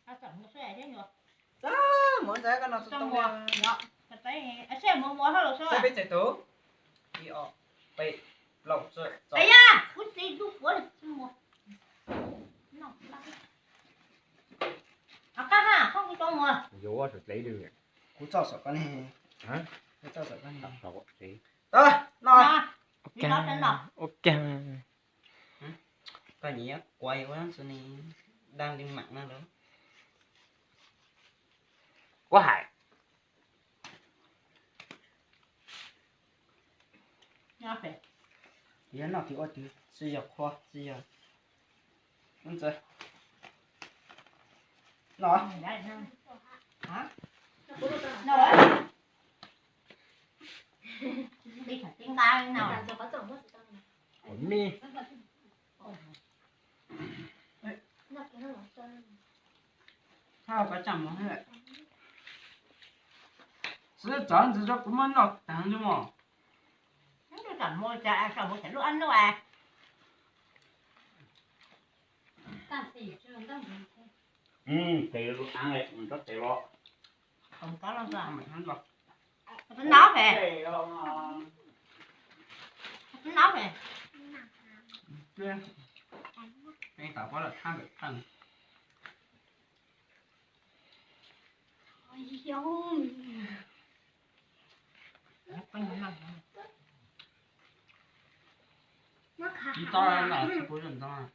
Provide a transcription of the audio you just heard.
Txab, muab ntxais koj no txog tau. Peb txais tus, ib ob peb plaub tsib. Kuv txi lub puav. Yuav ua saum dlev li. Kuv txoj saum koj ne. Kuv txoj saum koj ne. Tau, no. Ua kag. Koj nyiam kuav ua ni, daj li mam no lawm. Kuv hais. Yog noj twg ua twg, tsis yog qhua, tsis yog. Ntxawg. No. Ua me. Xwb txav ntxiv rau kuv muab noj taag ntug mog. Ntawm mus cas saum mus txhais lub ab nub. Tes lub ab, tes los. Tus nov pem. Tus nov pem. Tus nov pem. Tsis tau, tsis pub ntxoog.